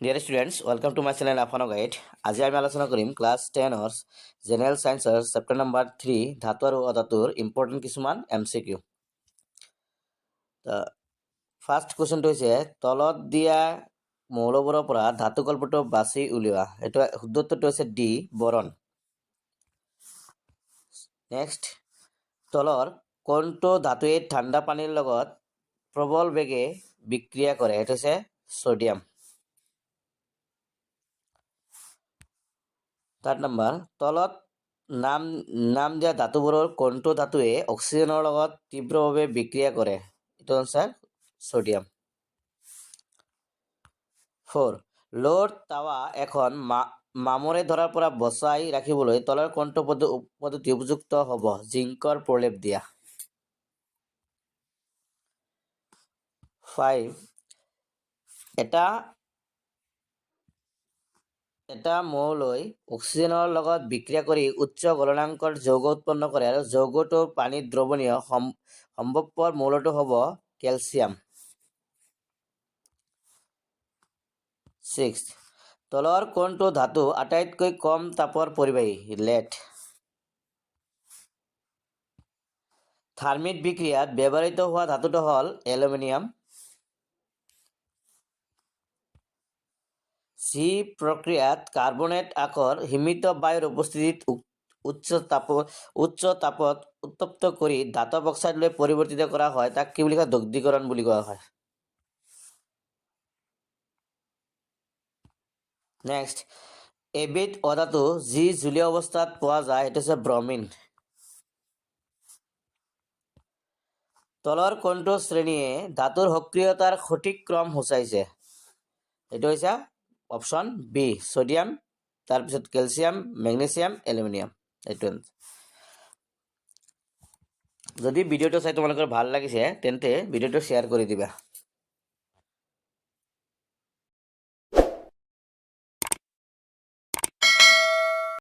Dear students, welcome to my channel Afano guide. আজি আমি আলোচনা কৰিম ক্লাছ টেনৰ জেনেৰেল ছায়েন্সৰ চেপ্টাৰ নম্বৰ 3 ধাতু আৰু অধাতুৰ ইম্পৰ্টেণ্ট কিছুমান এমচিকিউ। ফাৰ্ষ্ট কুৱেশ্যনটো হৈছে তলত দিয়া মৌলবোৰৰ পৰা ধাতু কল্পটো বাছি উলিওৱা। এইটো শুদ্ধ উত্তৰটো হৈছে ডি, বৰণ। নেক্সট, তলৰ কোনটো ধাতুৱে ঠাণ্ডা পানীৰ লগত প্ৰবল বেগে বিক্ৰিয়া কৰে? সেইটো হৈছে ছ'ডিয়াম। থাৰ্ড নম্বৰ, তলত নাম নাম দিয়া ধাতুবোৰৰ কোনটো ধাতুৱে অক্সিজেনৰ লগত তীব্ৰভাৱে বিক্ৰিয়া কৰে? এইটো আনচাৰ ছ'ডিয়াম। 4, লোৰ তাৱা এখন মামৰে ধৰাৰ পৰা বচাই ৰাখিবলৈ তলৰ কোনটো পদ্ধতি উপযুক্ত হ'ব? জিংকৰ প্ৰলেপ দিয়া। 5, এটা এটা মৌলই অক্সিজেনৰ লগত বিক্ৰিয়া কৰি উচ্চ গলনাংকৰ যৌগ উৎপন্ন কৰে আৰু যৌগটো পানীত দ্ৰৱণীয়, সম্ভৱপৰ মৌলটো হ'ব কেলছিয়াম। 6, তলৰ কোনটো ধাতু আটাইতকৈ কম তাপৰ পৰিবাহী? লেড। থাৰ্মিট বিক্ৰিয়াত ব্যৱহৃত হোৱা ধাতুটো হ'ল এলুমিনিয়াম। যি প্ৰক্ৰিয়াত কাৰ্বনেট আকৰ সীমিত বায়ুৰ উপস্থিতিত উচ্চ তাপত উত্তপ্ত কৰি ধাতৱ অক্সাইডলৈ পৰিৱৰ্তিত কৰা হয় তাক কি বুলি কয়? দগ্ধীকৰণ বুলি কোৱা হয়। নেক্সট, এবিধ অধাতু যি জুলীয়া অৱস্থাত পোৱা যায় সেইটো হৈছে ব্ৰমিন। তলৰ কোনটো শ্ৰেণীয়ে ধাতুৰ সক্ৰিয়তাৰ সঠিক ক্ৰম সূচাইছে? এইটো হৈছে অপশ্যন বি, ছ'ডিয়াম, তাৰপিছত কেলছিয়াম, মেগনেছিয়াম, এলুমিনিয়াম। এইটো যদি ভিডিঅ'টো চাই তোমালোকৰ ভাল লাগিছে তেন্তে ভিডিঅ'টো শ্বেয়াৰ কৰি দিবা।